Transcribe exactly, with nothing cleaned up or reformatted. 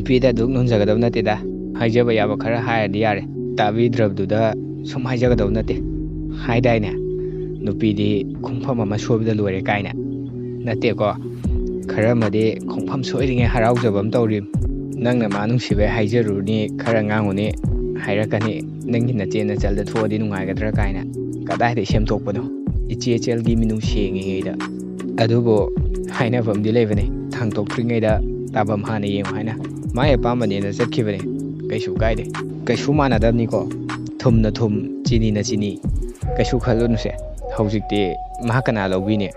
ꯅꯨꯄꯤꯗ ꯑꯗꯨꯛ ꯅꯣꯟꯖꯒꯗꯕ ꯅꯠꯇꯦꯗ꯫ ꯍꯥꯏꯖꯕ ꯌꯥꯕ ꯈꯔ ꯍꯥꯏꯔꯗꯤ ꯌꯥꯔꯦ꯫ ꯇꯥꯕꯤꯗ꯭ꯔꯕꯗꯨꯗ ꯁꯨꯝ ꯍꯥꯏꯖꯒꯗꯕ ꯅꯠꯇꯦ꯫ ꯍꯥꯏꯗꯥꯏꯅꯦ, ꯅꯨꯄꯤꯗꯤ ꯈꯣꯡꯐꯝ ꯑꯃ ꯁꯣꯏꯕꯗ ꯂꯣꯏꯔꯦ ꯀꯥꯏꯅ꯫ ꯅꯠꯇꯦꯀꯣ, ꯈꯔ ꯑꯃꯗꯤ ꯈꯣꯡꯐꯝ ꯁꯣꯏꯔꯤꯉꯩ ꯍꯔꯥꯎꯖꯕ ꯑꯃ ꯇꯧꯔꯤ꯫ ꯅꯪꯅ ꯃꯥ ꯅꯨꯡꯁꯤꯕꯩ ꯍꯥꯏꯖꯔꯨꯅꯤ, ꯈꯔ ꯉꯥꯡꯉꯨꯅꯤ, ꯍꯥꯏꯔꯛꯀꯅꯤ, ꯅꯪꯒꯤ ꯅꯆꯦ ꯅꯆꯜꯗ ꯊꯣꯛꯑꯗꯤ ꯅꯨꯡꯉꯥꯏꯒꯗ꯭ꯔꯥ ꯀꯥꯏꯅ꯫ ꯀꯗꯥꯏꯗꯩ ꯁꯦꯝꯗꯣꯛꯄꯅꯣ? ꯏꯆꯦ ꯏꯆꯜꯒꯤ ꯃꯤꯅꯨꯡꯁꯤ ꯌꯦꯡꯉꯤꯉꯩꯗ꯫ ꯑꯗꯨꯕꯨ ꯍꯥꯏꯅꯕ ꯑꯃꯗꯤ ꯂꯩꯕꯅꯦ, ꯊꯥꯡꯗꯣꯛꯇ꯭ꯔꯤꯉꯩꯗ ꯇꯥꯐꯝ ꯍꯥꯟꯅ ꯌꯦꯡꯉꯨ ꯍꯥꯏꯅ꯫ ꯃꯥꯏ ꯑꯄꯥꯝꯕꯅꯦꯅ ꯆꯠꯈꯤꯕꯅꯦ, ꯀꯩꯁꯨ ꯀꯥꯏꯗꯦ꯫ ꯀꯩꯁꯨ ꯃꯥꯟꯅꯗꯕꯅꯤꯀꯣ, ꯊꯨꯝꯅ ꯊꯨꯝ, ꯆꯤꯅꯤꯅ ꯆꯤꯅꯤ꯫ ꯀꯩꯁꯨ ꯈꯜꯂꯨꯅꯨꯁꯦ, ꯍꯧꯖꯤꯛꯇꯤ ꯃꯥ ꯀꯅꯥ ꯂꯧꯕꯤꯅꯤ?